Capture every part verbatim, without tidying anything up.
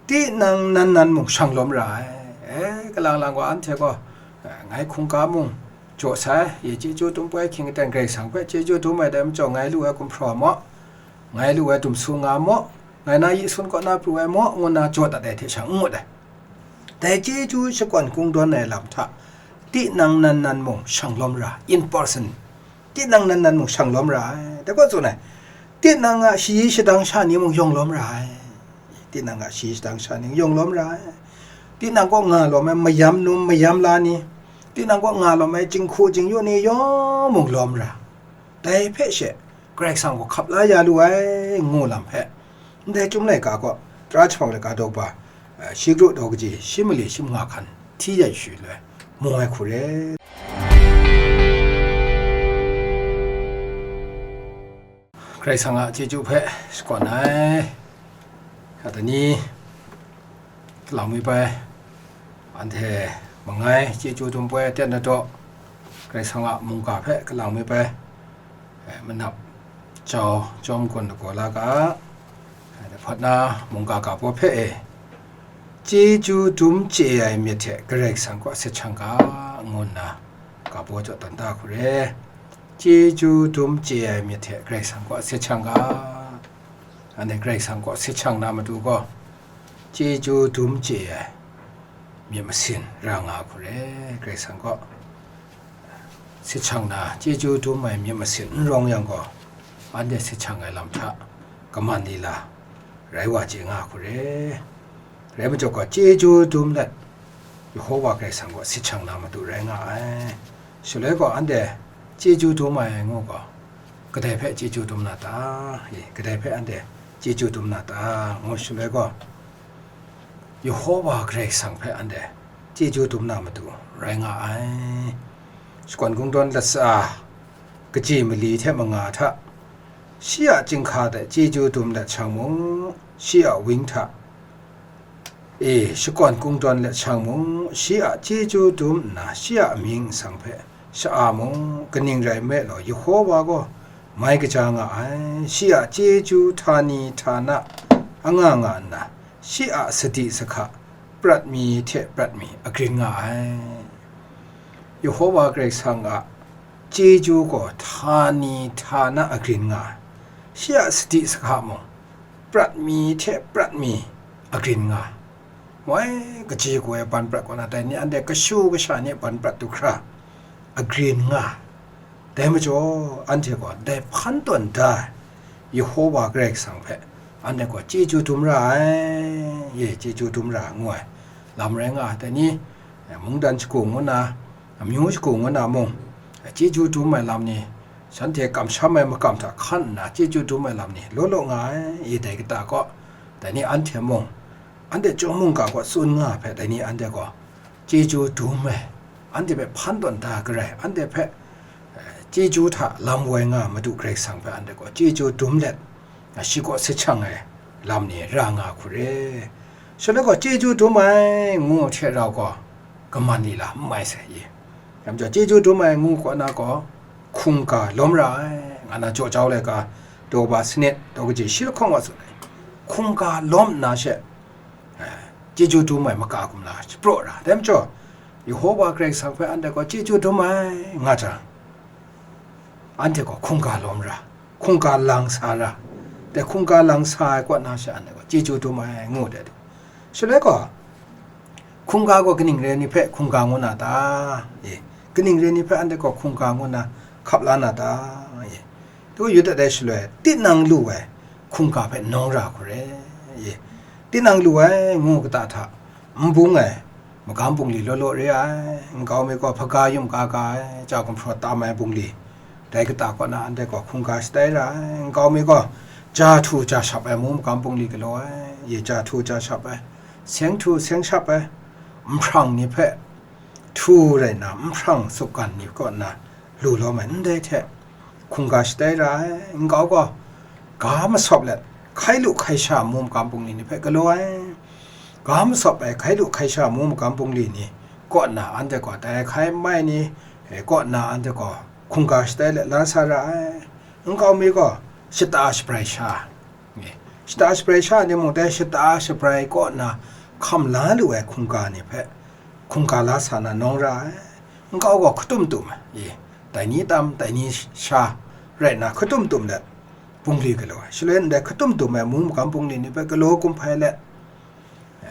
Tinang nan nan mung shang lawm ra ai. E, kalang lang gaw anhte gaw, e, ngai hkungga mung jaw sai, ye chyeju dum poi hkying aten Karai Kasang hpe chyeju dum ai dai majaw, ngai lu ai gumhpraw ai maw, ngai lu ai dumsu nga ai maw, ngai na yi sun kaw na pru ai maw, ngu nna jaw dat ai hte sha n ngut ai. Dai chyeju shakawn kungdawn ai lam hta, tinang nan nan mung shang lawm ra, in person, tinang nan nan mung shang lawm ra ai. Dai kaw tsun ai, tinang a shayi shadang sha ni mung yawng lawm ra ai. Tinang a shayi shadang sha ni yawng lawm ra ai. Tinang kaw nga lawm ai mayam num mayam la ni, tinang kaw nga lawm ai jinghku jingyu ni yawng mung lawm ra. Dai hpe she, Karai Kasang gaw hkap la ya lu ai, ngu lam hpe, ndai Chyum laika kaw, Tara jahpawng laika daw ba, eh, shi kru daw kaji, shi mali shi manga hkan, hti ya shu loi, mu ai hku re. Karai Kasang a chyeju hpe shakawn ai, kata ni, kalang mi bai, anhte mangai chyeju dum poi aten na daw, Karai Kasang a mungga hpe kalang mi bai, eh, manap jau jawm gun lagaw la ga, eh, hpawt na mungga ga baw hpe e, chyeju dum chye ai myit hte Karai Kasang kaw sahchang ga, ngu nna ga baw jaw dan da hku re. Chyeju dum chye ai myit hte Karai Kasang kaw sahchang ga, anhte Karai Kasang kaw sahchang na matu gaw, chyeju dum chye ai myit masin ra nga hku re. Karai Kasang kaw sahchang na, chyeju dum ai myit masin n rawng yang gaw, anhte sahchang ai lam hta kaman lila rai wa chye nga hku re. Rai majaw gaw, chyeju dum let, Yehova Karai Kasang kaw sahchang na matu rai nga ai. Shaloi gaw, anhte chyeju dum ai ngu gaw, kadai hpe chyeju dum na ta? E, kadai hpe anhte chyeju dum na ta? Ngu shaloi gaw, Yehova Karai Kasang hpe anhte chyeju dum na matu rai nga ai. Shakawn kungdawn latsa kaji mali hte manga hta, shi a chyinghka de chyeju dum let shang mung, shi a wang hta e shakawn kungdawn let shang mung, shi a chyeju dum nna, shi a amying nsang hpe sha-a mung, kaning rai nme law, Yehova gaw mai kaja nga ai. Shi a chyeju htani htana anga nga nna, shi a sadi sahka prat mi hte prat mi agrin nga ai. Yehova Karai Kasang a chyeju gaw htani htana agrin nga ai. Shi a sadi sahka mung, prat mi hte prat mi agrin nga ai. Woi, kaji kaw ai ban prat kaw na, dai ni anhte kashu kasha ni ban prat du hkra agrin nga ai. Dai majaw, anhte gaw dai hpan tawn da ai Yehova Karai Kasang hpe anhte gaw chyeju dum ra ai, ye chyeju dum ra ngu ai lam rai nga ai. Dai ni, mungdan shagu ngu na, amyu shagu ngu na mung, chyeju dum ai lam ni, shanhte kamsham ai makam hta hkan nna chyeju dum ai lam ni law law nga ai, ye dai kata kaw, dai ni anhte mung, anhte chyawm mungga kaw tsun nga ai hpe, dai ni anhte gaw chyeju dum ai, anhte hpe hpan tawn da garai, anhte hpe, eh, chyeju hta lam woi nga Madu Karai Kasang hpe anhte gaw chyeju dum let, shi kaw sahchang ai lam ni ra nga hku re. Shaloi gaw, chyeju dum ai ngu hte rau gaw, kaman lila n mai sai i. Dai majaw, chyeju dum ai ngu kaw na gaw, hkungga lawm ra ai, nga na jaw jau laika, daw ba sanit, daw kaji shi lahkawng wa tsun ai. Hkungga lawm nna she, eh, chyeju dum ai maka gumla shapraw ra. Dai majaw, Yehova Karai Kasang hpe anhte gaw chyeju dum ai nga jang, anhte gaw hkungga lawm ra, hkungga lang sa ra. Dai hkungga lang sa ai kaw na she anhte gaw chyeju dum ai ngu dai du. Shaloi gaw, hkungga gaw kaning re ni hpe hkungga ngu na ta? E, kaning re ni hpe anhte gaw hkungga ngu na hkap la na ta? E, tu yu dat ai shaloi, tinang lu ai hkungga hpe nawng ra hku re. E, tinang lu ai ngu kata hta, n bung ai magam bungli law law re ai. Nkau mi gaw hpaga yum ga ga ai, ja gumhpraw tam ai bungli, dai kata kaw na anhte gaw hkungga shatai ra ai. Nkau mi gaw ja htu ja shap ai mu magam bungli galaw ai, ye ja htu ja shap ai, seng htu seng shap ai, nhprang ni hpe htu rai nna, nhprang sukgan ni kaw na lu lawm ai, ndai hte hkungga shatai ra ai. Nkau gaw ga masawp let, hkai lu hkai sha mu magam bungli ni hpe galaw ai. Ga masawp ai hkai lu hkai sha mu magam bungli ni kaw na anhte gaw tai hkai mai ni, eh, kaw na anhte gaw hkungga shatai let la sa ra ai. Nkau mi gaw shata shabrai sha, eh, Shata shabrai sha ni mung dai shata shabrai kaw na hkam la lu ai hkungga ni hpe hkungga la sa na nawng ra ai. Nkau gaw hkatum tum ai, e, dai ni tam, dai ni sha rai nna hkatum tum let bungli galaw ai. Shaloi ndai hkatum tum ai mung magam bungli ni hpe galaw kum hpai let, e,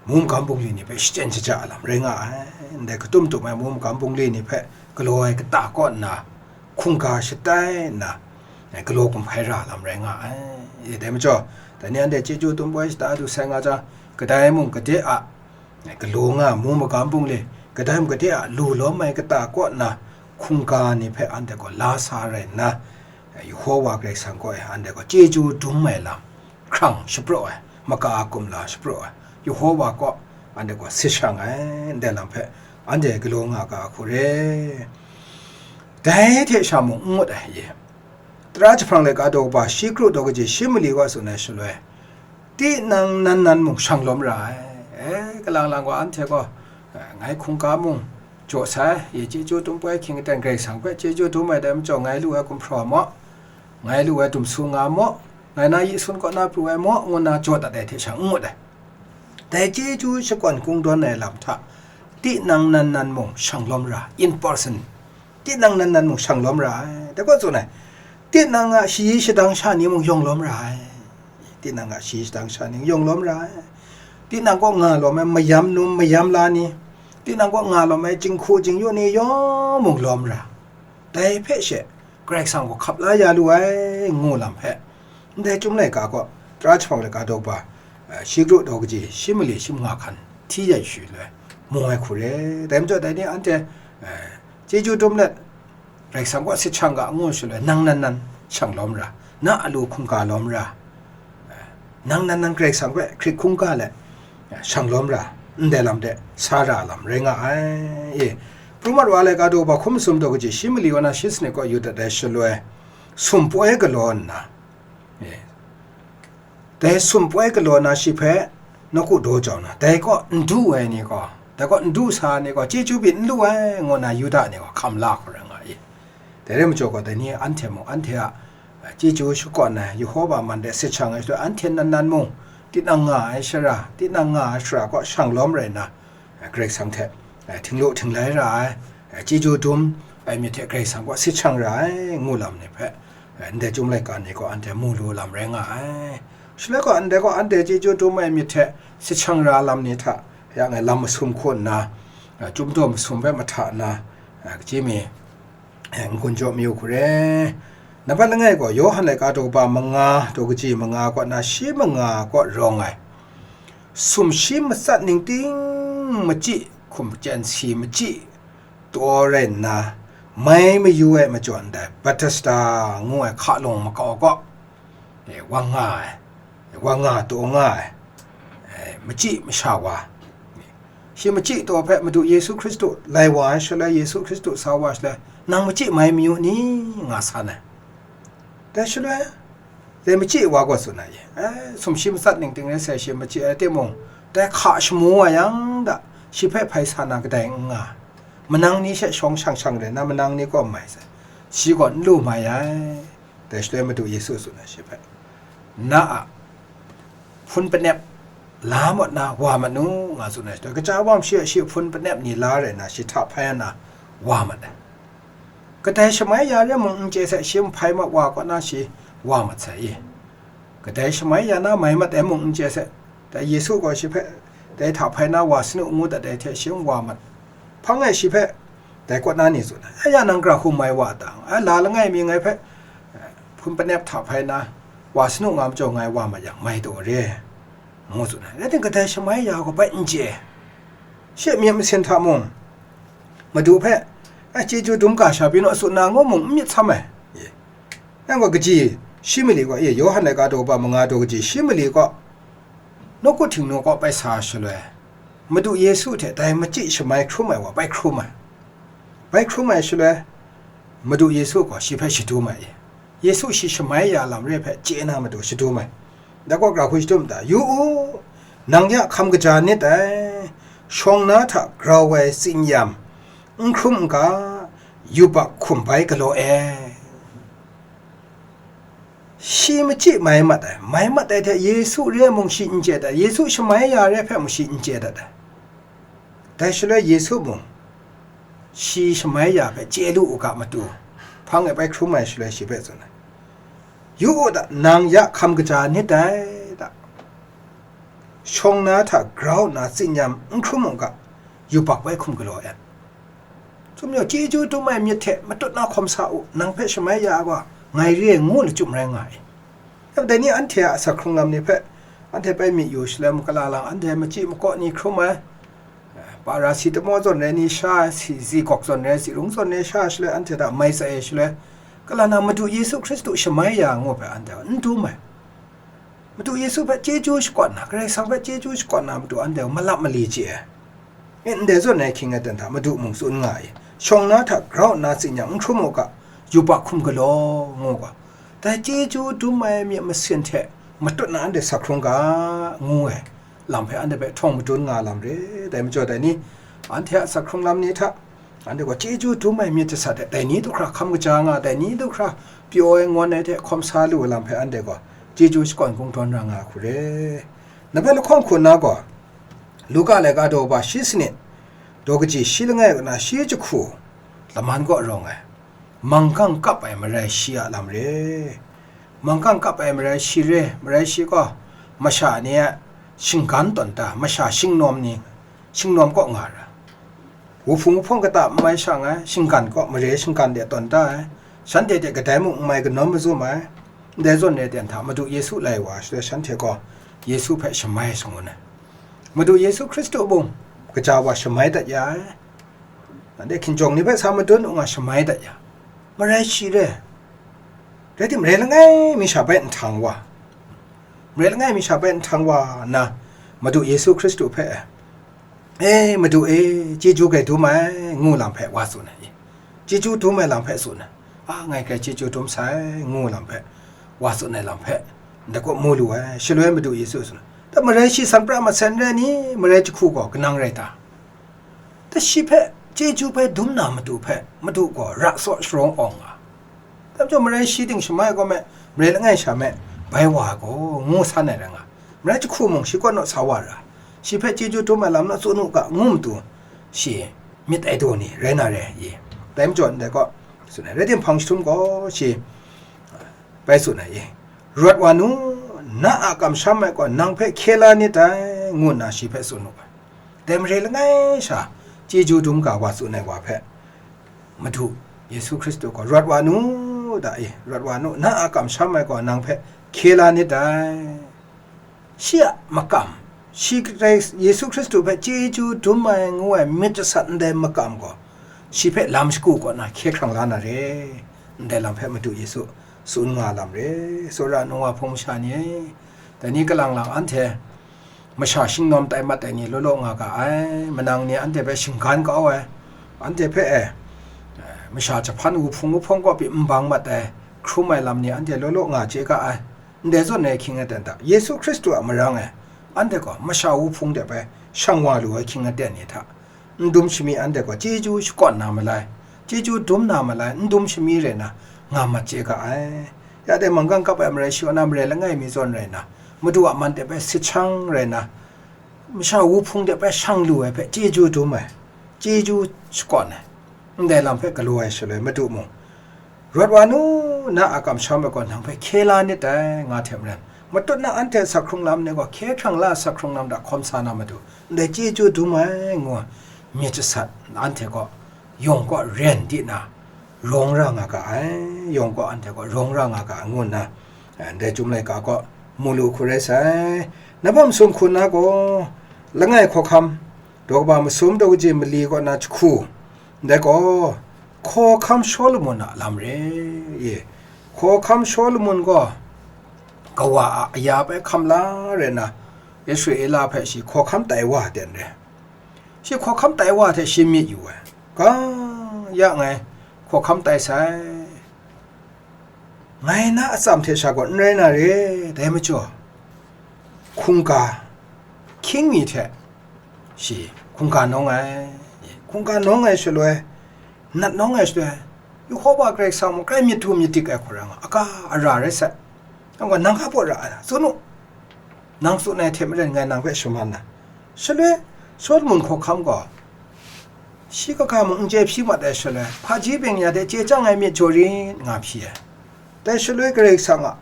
mung magam bungli ni hpe shachyen shaja lam rai nga ai. Ndai hkatum tum ai mung magam bungli ni hpe galaw ai kata kaw nna, hkungga shatai nna, e, galaw kum hpai ra lam rai nga ai. E, dai majaw, dai ni anhte chyeju dum poi shata du sai nga jang, kadai mung gade a, e, galaw nga ai mung magam bungli, kadai mung gade a lu lawm ai kata kaw nna, hkungga ni hpe anhte gaw la sa rai nna, e, Yehova Karai Kasang kaw e anhte gaw chyeju dum ai lam, hkrang shapraw ai, maka a kumla shapraw ai, Yehova kaw anhte gaw si shang ai, ndai lam hpe anhte galaw nga ga hku re. Dai hte sha mung n ngut ai, e. Tara jahprang laika daw kaba shi kru daw kaji shi mali wa tsun ai shaloi, tinang nan nan mung shang lawm ra ai. E, kalang lang gaw anhte gaw, e, ngai hkungga mung jaw sai, e, chyeju dum poi hkying aten Karai Kasang hpe chyeju dum ai dai majaw ngai lu ai gumhpraw maw, ngai lu ai dumsu nga maw, ngai na yi sun kaw na pru ai maw, ngu nna jaw dat ai hte sha n ngut ai. Dai chyeju shakawn kungdawn ai lam hta, tinang nan nan mung shang lawm ra, in person, tinang nan nan mung shang lawm ra ai. Dai kaw tsun ai, tinang a shayi shadang sha ni mung yawng lawm ra ai. Tinang a shayi shadang sha ni yawng lawm ra ai. Tinang kaw nga lawm ai mayam num mayam la ni, tinang kaw nga lawm ai jinghku jingyu ni yawng mung lawm ra. Dai hpe she, Karai Kasang gaw hkap la ya lu ai, ngu lam hpe, ndai Chyum laika gaw, tara jahprang laika daw kaba, eh, shi kru daw kaji, shi mali shi manga hkan hti ya shu lu ai, mu ai hku re. Dai majaw, dai ni anhte, eh, chyeju dum let, Karai Kasang kaw sit shang ga, ngu shaloi, nang nan nan shang lawm ra, na a lu hkungga lawm ra, nang nan nan Karai Kasang hpe hkrit hkungga let, shang lawm ra, ndai lam de sa ra lam rai nga ai. E, Pru Mat Wa laika daw kaba hkum masum daw kaji shi mali wa na shi sanit kaw yu dat ai shaloi, sum poi galaw nna, e, dai sum poi galaw na shi hpe nawku daw jau na, dai kaw n du ai ni gaw, dai kaw n du sa ai ni gaw, chyeju byin n lu ai, ngu na Yuda ni gaw hkam la hkau ra nga i. Dai rai majaw gaw, dai ni anhte mung, anhte a chyeju shakawn ai, Yehova man de sit shang ai shaloi, anhte nan nan mung, tinang nga ai shara, tinang nga ai shara kaw shang lawm rai nna, Karai Kasang hte, eh, htinglu htinglai ra ai, eh, chyeju dum ai myit hte Karai Kasang kaw sit shang ra ai, ngu lam ni hpe, eh, ndai Chyum laika ni gaw anhte mu lu lam rai nga ai. Shaloi gaw, ndai gaw anhte chyeju dum ai myit hte sit shang ra lam ni hta, ya ngai lam masum hku nna, eh, Chyum daw masum hpe mahta nna, eh, kaji mi, eh, n-gun jaw mayu hku re. Nambat langai gaw, Yawhan laika daw kaba manga, daw kaji manga kaw na shi manga kaw rawng ai, sumshi matsat ningting machyi, hkum chyen si machyi taw rai nna, mai mayu ai majaw ndai Betesda ngu ai hka lawng makau kaw, e, wang nga ai, wang nga taw nga ai, e, machyi masha wa, shi machyi taw hpe Madu Yesu Hkristu lai wa ai shaloi, Yesu Hkristu sa wa ai shaloi, nang machyi mai mayu ni, nga san ai. Dai shaloi, dai machyi wa gaw tsun ai, e, sumshi matsat ningting rai sai shi machyi ai timung, dai hka shamu wa yang da, shi hpe hpai sa na kadai n nga, manang ni she shawng shang shang rai na, manang ni kaw mai sai, shi gaw n lu mai ai. Dai shaloi Madu Yesu tsun ai shi hpe, na a hpun panep la mat na wa mat nu, nga tsun ai shaloi, kaja wa shi a shi hpun panep ni la rai na, shi hta hpai na wa mat ai. Kadai shamai ya re mung n chye sai, shi nhpai ma wa kaw na shi wa mat sai i. Kadai shamai ya na mai mat ai mung n chye sai, dai Yesu gaw shi hpe, dai hta hpai na wa sanu ngu dat ai hte shi n wa mat. Hpang e shi hpe, dai kaw na ni tsun ai, "Aya nang gara hkum mai wa a ta? A la langai mi ngai hpe, eh, hpun panep hta hpai na, wa sanu nga majaw ngai wa mat yang, mai taw re," ngu tsun ai. Rai timung, kadai shamai ya gaw bai n chye. Shi a myit masin hta mung, Madu hpe, "Ai, chyeju dum ga sha byin u," a tsun na ngu mung n myit sam ai. Ye. Nang gaw kaji, shi mali gaw, e, Yawhan laika daw kaba manga daw kaji, shi mali gaw, nawku htingnu kaw bai sa shaloi, Madu Yesu hte dai machyi shamai hkrum ai wa bai hkrum ai. Bai hkrum ai shaloi, Madu Yesu gaw shi hpe shadum ai. Yesu shi shamai ya lam re hpe chye na matu shadum ai. Dai kaw gara hku shadum da, "Yu u, nang ya hkam kaja nit dai, shawng na hta grau ai tsin-yam, n hkrum n ga, yubak hkum bai galaw e." Shi machyi mai mat ai, mai mat ai hte Yesu re mung shi n chye dat ai, Yesu shamai ya re hpe mung shi n chye dat ai. Dai shaloi Yesu mung shi shamai ya hpe chye lu u ga matu, hpang e bai hkrum ai shaloi shi hpe tsun ai, "Yu u da, nang ya hkam kaja nit dai da, shawng na hta grau nna tsinyam n hkrum u ga, yubak bai hkum galaw e. Chyum yaw, chyeju dum ai myit hte matut na hkawm sa u, nang hpe shamai ya ai gaw ngai re ai," ngu lachyum rai nga ai. Dai ni anhte a asak hkrung lam ni hpe anhte bai myit yu shaloi, mung kala lang anhte machyi makaw ni hkrum ai, parasitamo zawn rai ni sha ai, si, zigawk zawn rai, zirung zawn rai sha ai shaloi, anhte hta mai tsai ai shaloi, kala na Madu Yesu Hkristu shamai ya ngu hpe anhte n dum ai. Madu Yesu hpe chyeju shakawn na, Karai Kasang hpe chyeju shakawn na matu anhte malap mali chye ai. E, ndai zawn ai hkying aten hta Madu mung tsun nga ai, "Shawng na hta grau nna tsinyam n hkrum u ga, yubak hkum galaw," ngu ga. Dai chyeju dum ai myit masin hte matut na anhte sak hkrung ga, ngu ai lam hpe anhte hpe htawng madun nga lam re. Dai majaw dai ni, anhte a sak hkrung lam ni hta, anhte gaw chyeju dum ai myit jasat hte dai ni du hkra hkam kaja nga, dai ni du hkra pyaw ai ngawn ai hte hkawm sa lu ai lam hpe anhte gaw chyeju shakawn kungdawn ra nga hku re. Na hpe lahkawng hku nna gaw, Luka laika daw ba shi sanit, daw kaji shi langai kaw na shi jahku, laman kaw rawng ai, manggang kap ai marai shi a lam re. Manggang kap ai marai shi re, marai shi gaw masha ni a shinggan tawn ta, masha shingnawm ni, shingnawm kaw nga ra. Wuhpung wuhpawng kata n mai shang ai, shinggan kaw mare shinggan de tawn ta ai, shanhte hte kadai mung n mai kanawn mazum ai, ndai zawn re ten hta Madu Yesu lai wa shaloi, shanhte gaw Yesu hpe shamai shangun ai. Madu Yesu Hkristu mung kaja wa shamai dat ya ai. Anhte hkinjawng ni hpe sa madun u nga shamai dat ya, marai shi re. Rai timung, marai langai mi sha bai nhtang wa, marai langai mi sha bai nhtang wa nna, Madu Yesu Hkristu hpe, "E, Madu e, chyeju grai dum ai," ngu lam hpe wa tsun ai, "Chyeju dum ai lam hpe tsun ai, a, ngai grai chyeju dum sai," ngu lam hpe wa tsun ai lam hpe, ndai kaw mu lu ai. Shaloi Madu Yesu tsun ai, "Da marai shi san pra masen rai ni? Marai jahku gaw kanang rai ta? Da shi hpe chyeju bai dum na matu hpe Madu gaw ra saw sharawng awng nga. Dai majaw marai shi ting shamai gaw me, marai langai sha me, bai wa ai gaw," ngu san ai rai nga. Marai jahku mung shi kaw naw sa wa ra, shi hpe chyeju dum ai lam naw tsun u ga, ngu matu, shi myit ai daw ni rai na re i? Dai majaw ndai kaw tsun ai, rai timung, hpang jahtum gaw shi bai tsun ai i, "Rawt wa nu, na a kamsham ai gaw nang hpe hkye la nit dai," ngu nna shi hpe tsun u ai. Dai marai langai sha chyeju dum ga wa tsun ai wa hpe, Madu Yesu Hkristu gaw, "Rawt wa nu da i, rawt wa nu, na a kamsham ai gaw nang hpe hkye la nit dai." Shi a makam, shi grai Yesu Hkristu hpe chyeju dum ai ngu ai myit jasat ndai makam gaw, shi hpe lam shagu kaw na hkye hkrang la na re, ndai lam hpe Madu Yesu tsun nga lam re. Tsawra ningwa hpung masha ni e, dai ni kalang lang anhte masha shingnawm tai mat ai ni law law nga ga ai, manang ni anhte hpe shinggan kau ai, anhte hpe e, masha jahpan wuhpung wuhpawng kaw pyi n bang mat ai, hkrum ai lam ni anhte law law nga chye ga ai. Ndai zawn ai hkying aten hta, Yesu Hkristu a marang e anhte gaw masha wuhpung de bai shang wa lu ai hkying aten ni hta, n dum shami anhte gaw chyeju shakawn na malai, chyeju dum na malai, n dum shami rai na nga mat chye ga ai. Ya dai manggang kap ai marai shi kaw na marai langai mi zawn rai na, Madu a man de bai sit shang rai na, masha wuhpung de bai shang lu ai hpe chyeju dum ai, chyeju shakawn ai, ndai lam hpe galaw ai shaloi, Madu mung, "Rawt wa nu, na a kamsham ai gaw nang hpe hkye la nit dai," nga hte maren, matut na anhte a sak hkrung lam ni gaw hkye hkrang la ai sak hkrung lam hta hkawm sa na matu, ndai chyeju dum ai ngu ai myit jasat anhte gaw yawng kaw ren di na rawng ra nga ga ai, yawng kaw anhte gaw rawng ra nga ga ai ngu nna, ndai Chyum laika kaw mu lu hku rai sai. Na bam sum hku na gaw, langai hkawhkam, daw kaba masum daw kaji mali kaw na jahku, ndai gaw, hkawhkam Shawlumon a lam re i. Hkawhkam Shawlumon gaw, kawa a aya bai hkam la rai na, Israela hpe shi hkawhkam tai wa ten re. Shi hkawhkam tai wa hte shi myit yu ai. Ga ya ngai hkawhkam tai sai. Ngai na atsam hte sha gaw n rai na re, dai majaw, hkungga hkying mi hte shi hkungga nawng ai, hkungga nawng ai shaloi, nat nawng ai shaloi, Yehova Karai Kasang mung grai myit du myit dik ai hku rai nga, aga ara rai sai. Nang gaw nang hka pawt ra ai, tsun u, nang tsun ai hte maren ngai nang hpe shaman na. Shaloi Solomon hkawhkam gaw shi kaga mung n chye hpyi mat ai shaloi, hpaji byeng-ya de chye chyang ai myit jaw rit nga hpyi ai. Dai shaloi Karai Kasang a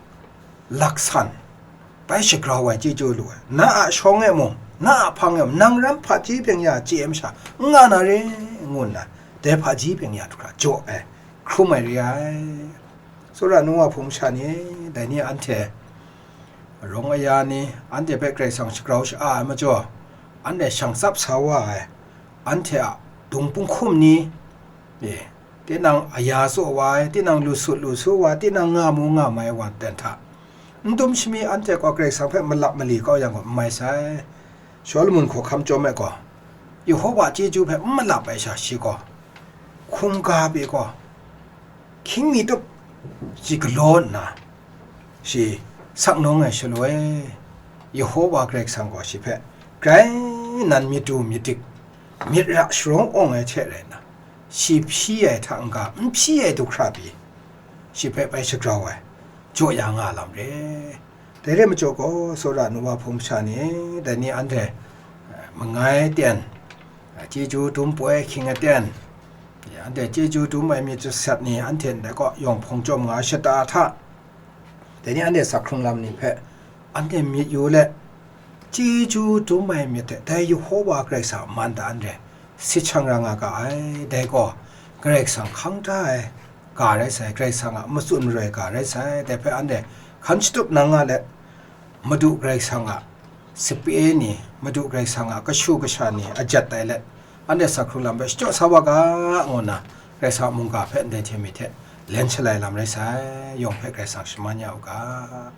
laksan bai shagrau ai chyeju lu ai. Na a shawng e mung, na a hpang e mung, nang ram hpaji byeng-ya chye ai masha n nga na re, ngu nna dai hpaji byeng-ya du hkra jaw ai, hkrum ai re ai. Tsawra nu wa hpung masha ni, dai ni anhte arawng aya ni, anhte hpe Karai Kasang shagrau sha-a ai majaw, anhte shang tsap sa wa ai, anhte a dung punghkum ni, e, tinang aya tsaw wa ai, tinang lu sut lu su wa ai, tinang nga mu nga mai wa ten hta, n dum shami anhte gaw Karai Kasang hpe malap mali kau yang gaw n mai sai. Solomon hkawhkam chyawm e gaw, Yehova chyeju hpe n malap ai sha shi gaw, hkungga pyi gaw, hkying mi tup shi galaw nna, shi saknawng ai shaloi, Yehova Karai Kasang gaw shi hpe grai nan myit du myit dik, myit ra sharawng awng ai hte rai nna, shi hpyi ai hta n-ga n hpyi ai du hkra pyi, shi hpe bai shagrau ai, jaw ya nga lam re. Dai re majaw gaw, tsawra nu wa hpung masha ni, dai ni anhte, eh, mangai ten, eh, chyeju dum poi hkying aten, eh, anhte chyeju dum ai myit jasat ni anhte ndai kaw yawng hpawng chyawm nga shata hta, dai ni anhte sak hkrung lam ni hpe anhte myit yu let, chyeju dum ai myit hte dai Yehova Karai Kasang a man da anhte sit shang ra nga ga ai. Dai gaw Karai Kasang hkang hta ai ga rai sai, Karai Kasang a matsun maroi ga rai sai. Dai hpe anhte hkan shatup nang nga let, Madu Karai Kasang a sape ni, Madu Karai Kasang a kashu kasha ni a jat tai let, anhte sak hkrung lam hpe shachyaw sa wa ga, ngu nna Karai Kasang a mungga hpe ndai hte mi hte len shalai lam rai sai. Yawng hpe Karai Kasang shaman ya u ga.